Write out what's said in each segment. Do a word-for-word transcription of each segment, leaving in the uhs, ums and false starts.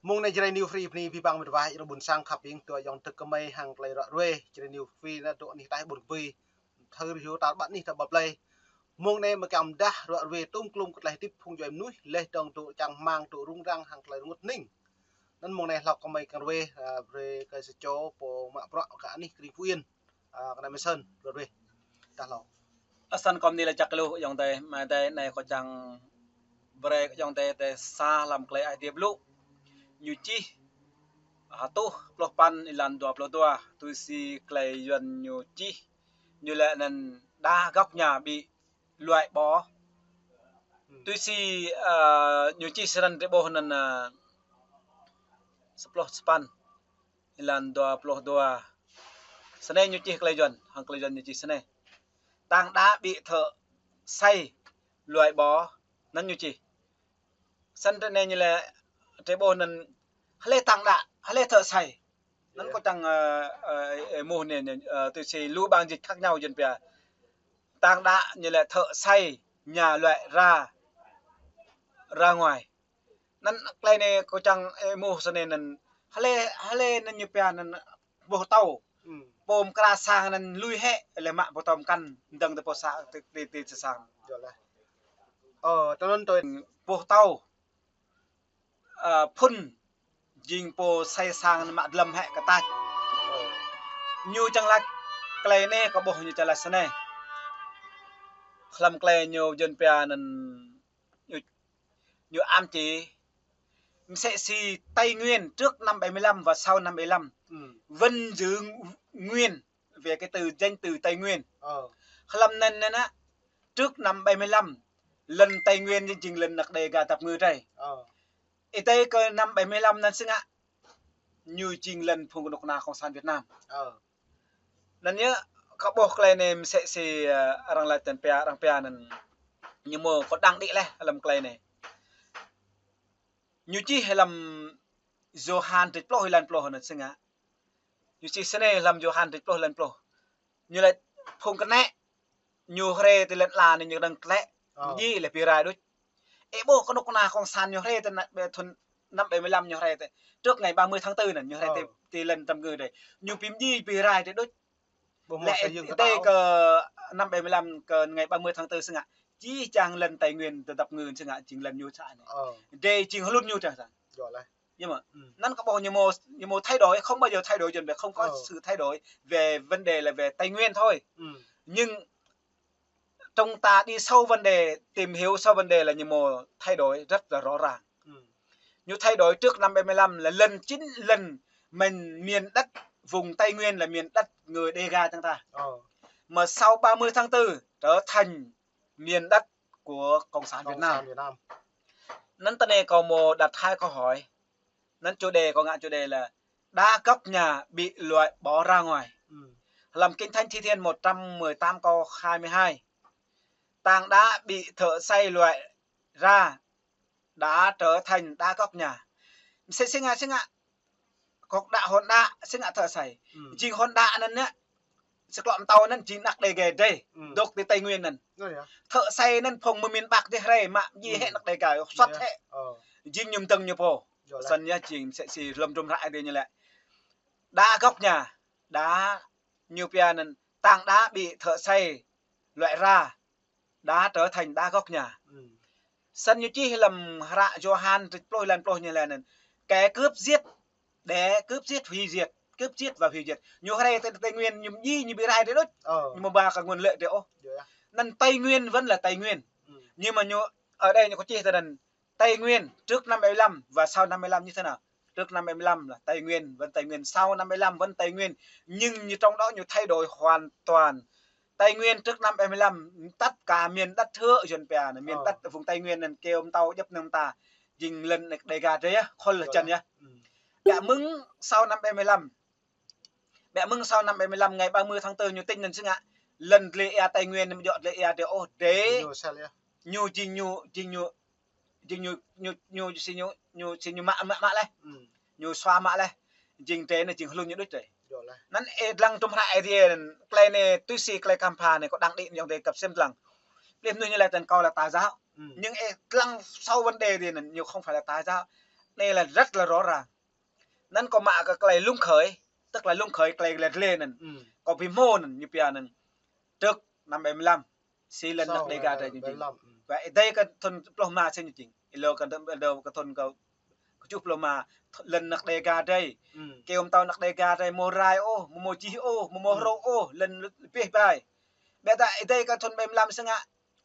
Mông anai Jrai New Free bơni abih bang met wa, ih rơbun sang khăp ing tơ ayŏng tơk kơmơi hăng tơlơi ră ruai Jrai New Free anai dŏ anih ataih ƀôn bơbui. Thâo rơhiu tar ƀar anih tar ƀar plơi. Mông anai mơ̆ kiăng pơdah ră ruai tŭm klŭm kơ tơlơi hơdip phung djuai mơnuih laih dơ̆ng dŏ čang rơmang dŏ rŭng răng hăng tơlơi rơngot hơning. Anŭn mông anai hlâo kơmơi kiăng ruai, a, brơi kơ sa čô pô mă bruă kơ anih kring Phú Yên. A, kơ anai Mơsơn, ră ruai. Dah hlâo. Asan kơ mơni laĭ jak lu ayŏng adơi, mơ̆ adơi anai kâo čang brơi kơ ayŏng adơi, adơi sa hlăm tơlơi Ơi Adai blŭ. Ñu čih, a, tuh pluh păn êlan dua pluh dua, tui si tơlơi Yuan ñu čih, ñu laĭ anŭn đa gốc nhà bị loại bỏ. Tui si, a, ñu čih snăn drei ƀuh anŭn, a, sa pluh sapăn êlan dua pluh dua. Snei ñu čih tơlơi Yuan, hăng tơlơi Yuan ñu čih snei. Tang đa ƀĭ thợ xây loại bỏ, anŭn ñu čih. Snăn tơ anai ñu laĭ, drei ƀuh anŭn hlơi tang đa, hlơi thợ xây. Anŭn kâo čang, ơ, ơ, ơ, êmuh anai, ơ, tui si lu ƀăng dịch khác nhau Yuan pia. Tang đa ñu laĭ thợ xây nhà loại ra, ra ngoài. Anŭn tơlơi anai kâo čang, ơ, êmuh snei anŭn. Hlơi, hlơi anŭn ñu pia anŭn boh tâo. Pô mơkra sang anŭn lui hĕ, lĕ mă boh tâo mơkăn, dơ̆ng tơ pô sa, ti, ti, ti, ti sang. Ơ, tơ anŭn tui boh tâo. Ơ, phŭn, jing pô xây sang anŭn mă dlăm hĕ kơ tač. Ñu čang laĭ, tơlơi anai kâo ƀuh ñu čang laĭ snei. Hlăm tơlơi ñu Yuan pia anŭn ñu, ñu ám chỉ msĕ si Tây Nguyên trước năm bảy mươi lăm và sau năm bảy mươi lăm vẫn giữ nguyên về cái từ, danh từ Tây Nguyên. Hlăm anŭn anŭn á, trước năm bảy mươi lăm, lŏn Tây Nguyên jing lŏn anăk Đêga dăp ngư drei. Ih tui kơ năm bảy mươi lăm anŭn si ngă, ñu jing lŏn phung kơnuk kơna Cộng sản Việt Nam. Anŭn yơh, kâo ƀuh tơlơi anai msĕ si, ơ, arăng laĭ tơ̆n pia, arăng pia anŭn ñu mơ̆ kâo đang đĭ laih hlăm tơlơi anai. Ñu čih hlăm Yôhan trĕč pluh êlan pluh anŭn si ngă. Ñu čih snei hlăm Yôhan trĕč pluh êlan pluh. Ñu laĭ phung kơnĕ ñu hrĕ ti lŏn ala anai ñu dơ̆ng tlĕ. Ơ. Ñu djai lĕ bi rai đôč. Ih ƀuh kơnuk kơna Cộng sản ñu hrĕ ti anăk ƀĕ thŭn năm bảy mươi lăm ñu hrĕ ti. Trước ngày ba mươi tháng tư anŭn ñu hrĕ ti, ơ, ti lŏn dăp ngư drei. Ñu bi mdjai bi rai drei đôč. Ƀu hmâo lĕ xây dựng ih tui kơ năm bảy mươi lăm kơ ngày ba mươi tháng tư si ngă. Jih jang lŏn Tây Nguyên dăp ngư si ngă jing lŏn ñu sa anai. Ơ. Drei jing hlŭn ñu drei sa. Yơh mơ̆. Anŭn kâo ƀuh ñu mơ̆, ñu mơ̆ thay đổi, không bao giờ thay đổi Yuan pia, không có sự thay đổi về vấn đề là về Tây Nguyên thôi. Nhưng trong ta đi sâu vấn đề, tìm hiểu sâu vấn đề là ñu mơ̆ thay đổi rất là rõ ràng. Ñu thay đổi trước năm bảy mươi lăm là lŏn chính lŏn mình, miền đất vùng Tây Nguyên là miền đất người Đêga chúng ta. Mà sau ba mươi tháng tư trở thành miền đất của Cộng sản Việt Nam. Anŭn tơ anai kâo mơ̆ đặt hai câu hỏi. Anŭn chủ đề, kâo ngă chủ đề là đa gốc nhà bị loại bỏ ra ngoài. Hlăm Kinh Thánh Thi Thiên một trăm mười tám câu hai mươi hai. Tang đa ƀĭ thợ xây loại ra, đã trở thành đa gốc nhà. Msĕ si ngă, si ngă. Kŏk đa hŏn đa, si ngă thợ xây. Jing hŏn đa anŭn anai. Sa klŏ mơtâo anŭn jing anăk Đêga drei. Dŏ ti Tây Nguyên anŭn. Thợ xây anŭn phung mơ̆ng miền Bắc drei hrĕ mă djai hĕ anăk Đêga, suăt hĕ. Jing ñu mơdơ̆ng ñu pô. Snăn yơh jing msĕ si hlăm hdruôm hră drei ñu laĭ. Đa gốc nhà, đa ñu pia anŭn tang đa ƀĭ thợ xây loại ra, đã trở thành đa gốc nhà. Snăn ñu čih hlăm hră Yôhan trĕč pluh êlan pluh ñu laĭ anŭn. Kẻ cướp giết, để cướp giết hủy diệt, cướp giết và hủy diệt. Ñu hrĕ ti Tây Nguyên ñu mdjai ñu bi rai drei đôč. Ñu mơ̆ ba kơ nguồn lợi drei ôh. Anŭn Tây Nguyên vẫn là Tây Nguyên. Nhưng mà ñu, ở đây ñu kơ čih tơ anŭn Tây Nguyên trước năm bảy mươi lăm và sau năm bảy mươi lăm như thế nào? Trước năm bảy mươi lăm là Tây Nguyên, vẫn Tây Nguyên. Sau năm bảy mươi lăm vẫn Tây Nguyên. Nhưng như trong đó ñu thay đổi hoàn toàn. Tây Nguyên trước năm bảy mươi lăm, tất cả miền đất hứa Yuan pia anai, miền đất vùng Tây Nguyên anŭn kơ mơtâo djŏp anŭn ta. Jing lŏn Đêga drei yơh, khul lĕ čăn yơh. Ƀiă mơ̆ng sau năm bảy mươi lăm. Ƀiă mơ̆ng sau năm bảy mươi lăm, ngày ba mươi tháng tư ñu tĭng anŭn si ngă. Lŏn dlê ia Tây Nguyên, mơ̆ djŏ dlê ia drei ôh, drei. Ñu jing ñu, jing ñu Jing ñu, ñu, ñu, si ñu, ñu, si ñu mă, mă, mă laih. Ñu sua mă laih. Jing drơi anai jing hlŭn ñu đôč drơi. Anŭn ih lăng tum hră Aê Diê anŭn, tơlơi anai tui si tơlơi kăm pha anai kâo đang đĭ ayŏng adơi kăp sem lăng. Plih mơnuih ñu laĭ tơ̆n kâo là tà giáo. Nhưng ih lăng sau vấn đề anai anŭn, ñu không phải là tà giáo. Anai là rất là rõ ràng. Anŭn kâo mă kơ tơlơi lŭng khơi, tức là lŭng khơi tơlơi lĕ lĕ anŭn. Kâo ƀu hmâo anŭn, ñu pia anŭn. Trước năm bảy mươi lăm, si lŏn năk Dega drơi ñu jing. Wă ih dei kơ thun pluh rơma si ñu jing. Ih lŏ kơ thun, ih lŏ kơ thun kơ kơjuh pluh rơma, lŏn năk Dega drơi. Kơ ƀu hmâo năk Dega drơi, hmâo rai ôh, hmâo, hmâo čih ôh, hmâo, hmâo hrŏ ôh, lŏn pih ƀai. Ƀiădah ih dei kơ thun bảy mươi lăm si ngă,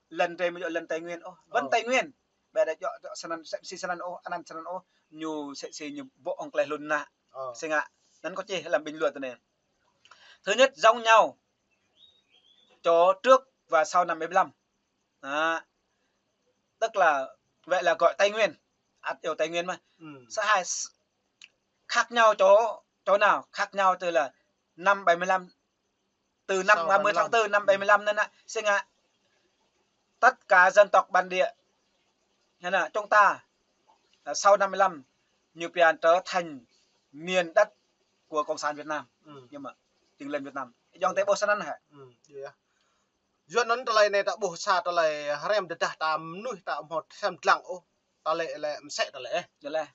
lŏn drơi hmâo djơ̆ lŏn Tây Nguyên ôh, vẫn Tây Nguyên. Ƀiădah djơ̆, djơ̆ snăn, si snăn ôh, anăn snăn ôh, ñu si, si ñu ƀô̆ hăng tơlơi hlŭn anai. Si ngă, anŭn kâo čih lăm bình luận anai. Thứ nhất, giống nhau, chỗ trước và sau năm bảy mươi lăm. Đó. Tức là, vậy là gọi Tây Nguyên. Ăt iâu Tây Nguyên mơ̆n. Thứ hai, s-, khác nhau chỗ, chỗ nào? Khác nhau từ là năm bảy mươi lăm, từ năm ba mươi tháng tư năm bảy mươi lăm anŭn, si ngă, tất cả dân tộc bản địa, hay là chúng ta, là sau năm bảy mươi lăm, ñu pia trở thành miền đất của Cộng sản Việt Nam. Nhưng mà, jing lŏn Việt Nam. Ayŏng adơi ƀuh snăn hă? Yua anŭn tơlơi anai ta ƀuh sa tơlơi hrăm tơdah ta mơnuih ta hmâo sem lăng ôh. Tơlơi lĕ mơsĕ tơlơi.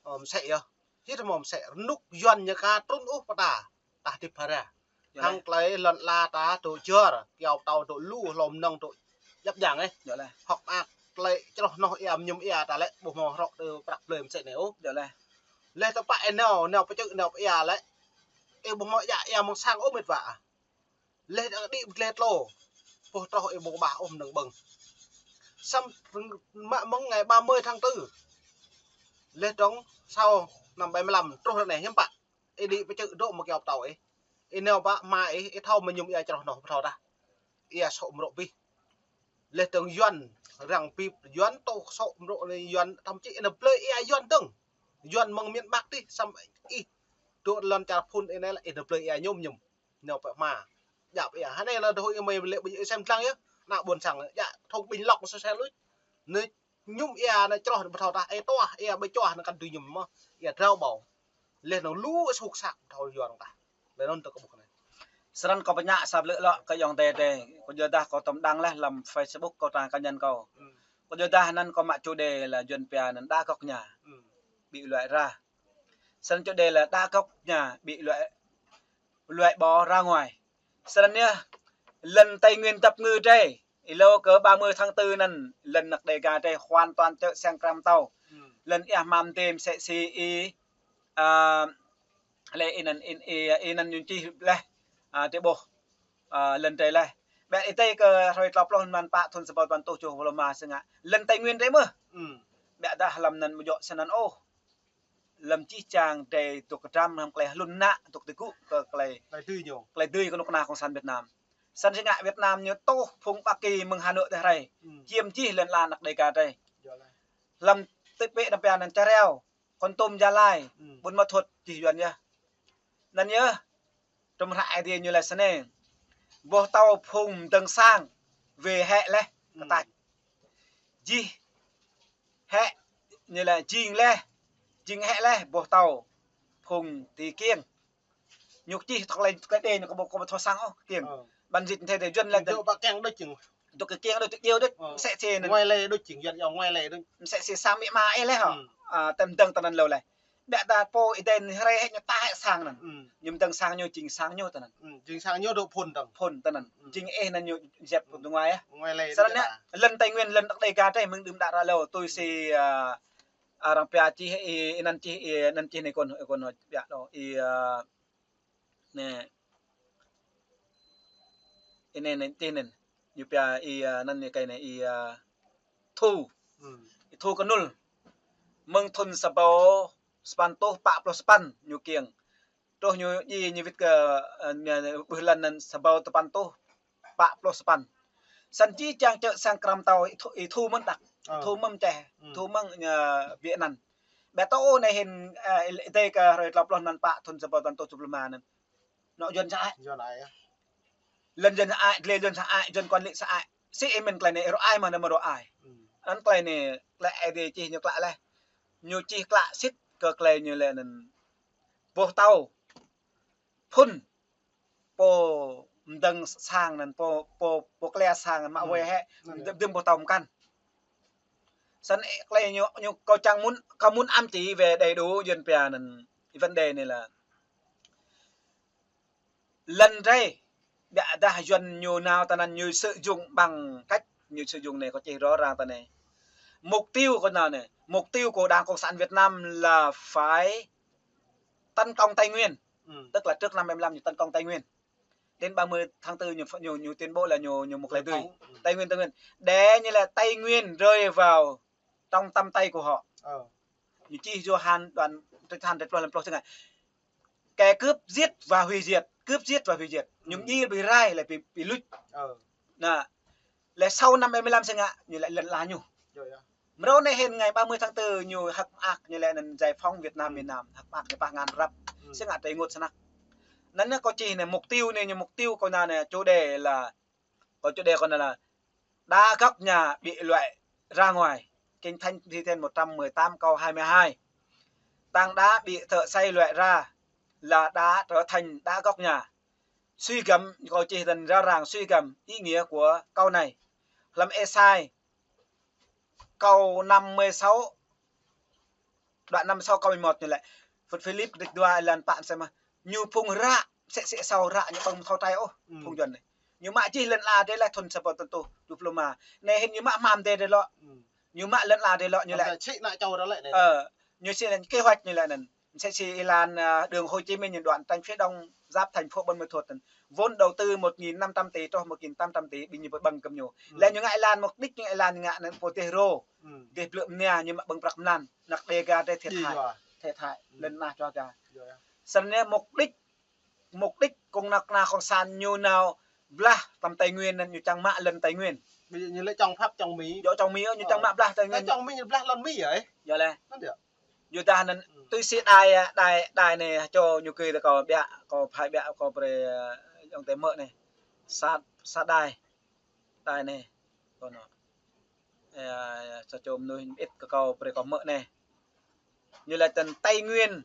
Mơsĕ yơh. Hĭ ta hmâo mơsĕ. Rơnŭk Yuan ñu ka trŭn ôh pơ ta. Ta hơdip phara. Hăng tơlơi lŏn ala ta dŏ jor, kyâo pơtâo dŏ lu, hlô mơnơ̆ng dŏ djăp djang. Hŏk mơak tơlơi čroh noh ia mơñum ia ta lĕ ƀu hmâo hrŏ tơ prăk blơi mơsĕ anai ôh. Laih tơpă ih nao, nao pơčư̆ nao pơ ia lĕ. Ih ƀu hmâo djă ia mơ̆ng sang ôh mĕt wa. Laih dơ̆ng đĭ ƀơi glai tlô. Pô troh ih ƀu kơƀah ôh mơnơ̆ng ƀơ̆ng. Samơ̆ mă mơ̆ng ngày ba mươi tháng tư. Laih dơ̆ng sau năm bảy mươi lăm truh ră anai hiư̆m pă. Ih đĭ pơčư̆ dŏ mơ̆ng kyâo pơtâo ih. Ih nao pơ hma ih, ih thâo mơñum ia čroh noh pơthâo tah. Ia sŏ mrŏ pih. Laih dơ̆ng Yuan răng pip, Yuan tŏ sŏ mrŏ anai Yuan thậm chí ih nao blơi ia Yuan dơ̆ng. Yuan mơ̆ng miền Bắc tih samơ̆ ih dŏ lŏn čar phŭn ih anai lĕ ih nao blơi ia ñu mơñum. Nao pơ hma. Djă pơ ia. Hơnai lĕ dŏ ih mơi lĕ ƀing ih sem lăng yơh. Ană ƀôn sang djă thông bình lọc sơ sel luč. Anai mơñum ia anai čroh pơthâo tah ih tuah ia ƀơi čuah anai kăn dưi mơñum mơh. Ia drao ƀâo. Laih anŭn lu ih suk sak pơthâo Yuan tah. Laih anŭn tơ kơ ƀuh anai. Snăn kâo pơñă sa blư̆ lŏ kơ ayŏng adơi drơi. Kâo yua dah kâo tơm đăng laih lăm Facebook kâo trang cá nhân kâo. Kâo yua dah anăn kâo mă chủ đề là Yuan pia anăn đã gốc nhà bị loại ra. Snăn chủ đề là đã gốc nhà bị loại, loại bỏ ra ngoài. Snăn yơh, lŏn Tây Nguyên dăp ngư drơi, ih lŏ kơ ba mươi tháng tư anăn, lŏn năk Dega drơi hoàn toàn čư̆ sang krăm tâo. Lŏn ia hmam têm sĕ si ih, a, lĕ ih anăn, ih, ih, ih anăn ñu čih laih, a, drơi ƀuh, a, lŏn drơi laih. Ƀiădah ih dei kơ hrơi tlâo pluh mlan pă thun sa ƀâo tơpăn êtuh tơjuh pluh rơma si ngă, lŏn Tây Nguyên drơi mơh. Ƀiădah hlăm anăn ƀu djơ̆ snăn ôh. Lăm čih čang drơi dŏ kơdrăm hăng tơlơi hlŭn ană, dŏ tơgŭ kơ tơlơi, tơlơi dưi ñu, tơlơi dưi kơ kơnuk kơna Cộng sản Việt Nam. Snăn si ngă Việt Nam ñu tuh phung Bắc Kỳ mơ̆ng Hà Nội tơ hrơi. Čiêm čih lŏn ala năk Dega drơi. Lăm tơpĕ đăm pia anăn Chao Reo, Kon Tum Gia Lai, Buôn Ma Thuột čih Yuan yơh. Anăn yơh, tum hră Aê Diê ñu laĭ snei. Boh tâo phung mơdơ̆ng sang, wê hĕ laih, kơtač. Jih hĕ, ñu laĭ jing laih, jing hĕ laih, boh tâo phung ti kiêng. Ñu čih tơlơi, tơlơi đe ñu kơ ƀu, kơ ƀu thâo sang ôh, kiêng. Bản dịch thế thì Yuan laĭ dŏ pơ kiêng đôč jing. Dŏ kơ kiêng đôč, dŏ djeo đôč, mơsĕ si anăn. Ngoài lề đôč jing, Yuan iâu ngoài lề đôč. Mơsĕ si sang mĭ ma ih laih hŏ. A, tơm dơ̆ng tơ anăn lŏ laih. Ƀiădah pô ih dei hrơi hĕ ñu ta hĕ sang anăn. Ñu mơdơ̆ng sang ñu jing sang ñu tơ anăn. Jing sang ñu dŏ phŭn dơ̆ng. Phŭn tơ anăn. Jing ih anăn ñu djăp phŭn tơ ngoài yơh. Snăn yơh, lŏn Tây Nguyên, lŏn năk Dega drơi mơ̆ng đưm đă ră lâo, tui si, a, arăng pia čih, ih, ih anăn čih, ih anăn čih anai kâo, kâo ƀiă đôč, ih, a, anai. Ih anai, anai, čih anai. Ñu pia ih, a, anăn anai kơ anai, ih, a, Thu. Ih Thu Kơnul. Mơ̆ng thun sa ƀâo tơpăn êtuh pă pluh tơpăn ñu kiêng. Truh ñu djai ñu wĭt kơ, a, ñu ƀuh lŏn anăn sa ƀâo tơpăn êtuh pă pluh tơpăn. Snăn jih jang čư̆ sang krăm tâo ih Thu, ih Thu mơ̆n đăk. Ih Thu mơ̆n čeh, ih Thu mơ̆n, a, Việt Nam. Ƀiădah tơ anai hĭn, a, ih dei kơ hrơi tlâo pluh mlan pă thun sa ƀâo tơpăn êtuh tơjuh pluh rơma anăn. Anŏ Yuan sa ai. Yuan ai yơh. Lŏn Yuan sa ai, glai Yuan sa ai, Yuan quản lý sa ai. Si ih mĭn tơlơi anai, ih rŏ ai mơ̆ anăn mơ̆ rŏ ai. Anŭn tơlơi anai, tơlơi Ơi Adai čih ñu klă laih. Ñu čih klă sĭt kơ tơlơi ñu laĭ anŭn. Boh tâo phŭn pô mơdơ̆ng sang anŭn, pô, pô, pô klia sang anŭn mă wai hĕ, dơ̆m, dơ̆m boh tâo mơkăn. Snăn tơlơi ñu, ñu kâo čang mŭn, kâo mŭn ăm čih wai đầy đủ Yuan pia anŭn. Vấn đề anai là lŏn rai, biă dah Yuan ñu nao tơ anŭn ñu sử dụng bằng cách ñu sử dụng anai, kâo čih rõ ràng tơ anai. Mục tiêu kâo nao anai, mục tiêu của Đảng Cộng sản Việt Nam là phải tấn công Tây Nguyên. Tức là trước năm bảy mươi lăm ñu tấn công Tây Nguyên. Đến ba mươi tháng tư ñu, ñu, ñu tuyên bố là ñu, ñu một lẻ tư. Tây Nguyên, Tây Nguyên. Để như là Tây Nguyên rơi vào trong tầm tay của họ. Ñu čih Yôhan đoạn trích Hàn trích pluh lăm pluh sĭt ngă. Kẻ cướp, giết và hủy diệt, cướp, giết và hủy diệt. Ñu djai ƀơi rai lĕ ƀu, ƀu luč. Anŭn, lĕ sau năm bảy mươi lăm sĭt ngă, ñu lĕ lŏn ala ñu. Mrô anai hĭn ngày ba mươi tháng tư ñu hơ̆k mơak ñu laĭ anŭn giải phóng Việt Nam, miền Nam, hơ̆k mơak ñu pah ngăn răp. Sĭt ngă tơlơi ngôt snăk. Anŭn ñu kâo čih anai mục tiêu anai, ñu mục tiêu kâo nao anai chủ đề là, kâo chủ đề kâo nao là đá gốc nhà bị loại ra ngoài. Kinh Thánh Thi Thiên một trăm mười tám câu hai mươi hai. Tảng đá bị thợ xây loại ra là đã trở thành đá gốc nhà. Suy gẫm, kâo čih anŭn rõ ràng suy gẫm ý nghĩa của câu này. Lăm Êsai câu năm mươi sáu, đoạn năm mươi sáu câu mười một ñu laĭ. Philip kdrêč dua êlan pă sĭt mơ̆. Ñu phung ră, sĕ sĕ asâo ră ñu ƀơ̆ng thâo trai ôh, phung Yuan anai. Ñu mă čih lŏn ala drơi laih thŭn sa rơbâo tơtuh, dua pluh rơma. Anai hĭn ñu mă hmam drơi lŏ. Ñu mă lŏn ala drơi lŏ ñu laĭ. Ơ, ñu sĭ anŭn kế hoạch ñu laĭ anŭn. Msĕ si êlan, à, đường Hồ Chí Minh đoạn tránh phía đông giáp thành phố Buôn Ma Thuột. Vốn đầu tư một nghìn năm trăm tỷ, trŏh một nghìn tám trăm tỷ, ƀing ñu ƀơ̆ng kơ ñu. Lĕ ñu ngă êlan mục đích, ñu ngă êlan ngă anŭn pô dêh rô. Dêh blư̆ mnia ñu mă ƀơ̆ng prăk mlan, anăk Đêga drơi thiệt hại. Thiệt hại, lŏn ala čô ča. Snăn anai mục đích, mục đích kông anăk kơna cộng sản ñu nao blah tăm Tây Nguyên anŭn ñu čang mă lŏn Tây Nguyên. Ƀu djơ̆ ñu lĕ chống Pháp, chống Mỹ. Djŏ chống Mỹ, ñu čang mă blah Tây Nguyên. Chống Mỹ ñu blah lŏn Mỹ yơh. Yơh lĕ. Anŭn yơh. Yua dah anŭn tui si đài, đài, đài anai čô ñu kơ tơ kâo biă, kâo phải biă kâo brơi, ơ, ayŏng adơi mơ̆ anai. Sa, sa đài. Đài anai. Kâo nao. Ơ, sa čô mơnuih ĭt kơ kâo brơi kâo mơ̆ anai. Ñu laĭ tơlơi Tây Nguyên,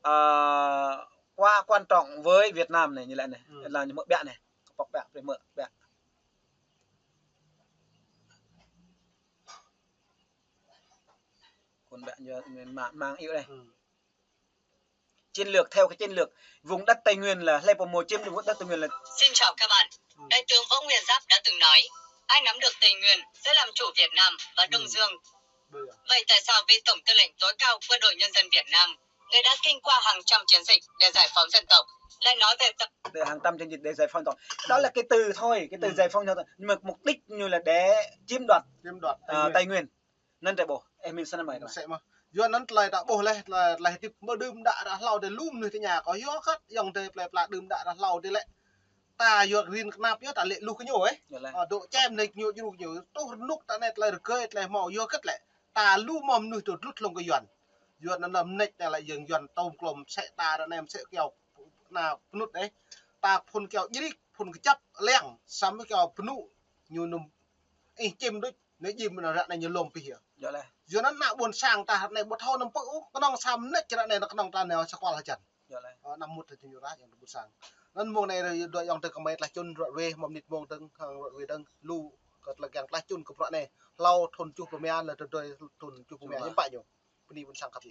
ơ, quá quan trọng với Việt Nam anai, ñu laĭ anai. Anŭn ñu mơ̆ biă anai. Kâo pŏk biă brơi mơ̆ biă. Kơ ƀing ñu mă, mang iu anai. Chiến lược, theo cái chiến lược vùng đất Tây Nguyên là hlơi pô mơ̆ chiếm được vùng đất Tây Nguyên là Xin chào các bạn. Đại tướng Võ Nguyên Giáp đã từng nói, ai nắm được Tây Nguyên sẽ làm chủ Việt Nam và Đông Dương. Vậy tại sao vị Tổng tư lệnh tối cao Quân đội Nhân dân Việt Nam, người đã kinh qua hàng trăm chiến dịch để giải phóng dân tộc, lại nói về tập Để hàng trăm chiến dịch để giải phóng dân tộc. Đó là cái từ thôi, cái từ giải phóng dân tộc. Nhưng mà mục đích ñu là để chiếm đoạt, chiếm đoạt Tây Nguyên. Anŭn drơi ƀuh, ơ, mĭn săn mai kơ. Msĕ mơ̆. Yua anŭn tơlơi ta ƀuh laih, tơlơi, tơlơi hơdip mơ̆ đưm đă ră hlâo adih lu mơnuih tơña kâo yua hơget, ayŏng adơi plơi pla đưm đă ră hlâo adih lĕ. Ta yua rin kơnap yơh ta lĕ lu kơ ñu ĕh. Yơh lĕ. Ơ, dŏ čem anai kơ ñu, djru kơ ñu. Truh rơnŭk ta anai tơlơi rơgơi, tơlơi hmâo yua hơget lĕ. Ta lu mơ̆ mơnuih tơdrŭt hlŏng kơ Yuan. Yua anŭn lăm mơneč anai lĕ yơ̆ng Yuan tơm klôm msĕ ta ră anai msĕ kiao na pơnŭt ĕh. Ta phŭn kiao jrik, phŭn kơjăp, leng, samơ̆ kiao pơnŭ ñu nŭm ih čim đôč. Anai jim anai ră anai ñu lŏm pih yơh. Yơh lĕ. Yua anŭn ană ƀôn sang ta ră anai ƀu thâo nao pơ ôh, kơnơ̆ng sa mơneč ră anai kơnơ̆ng ta nao sa kual hơjăn. Yơh lĕ. Ơ, anăm mŭt hơjăn yua ră ayŏng adơi ƀôn sang. Anŭn mông anai yua ayŏng adơi kơmơi tlaih čun ră ruai, mơ̆ mơnit mông dơ̆ng, hăng ră ruai dơ̆ng, lu kơ tơlơi kiăng tlaih čun kơ bruă anai. Hlâo thŭn tơjuh pluh rơma, lĕ tơdơi thŭn tơjuh pluh rơma, hiư̆m pă ñu. Bơni ƀôn sang khăp.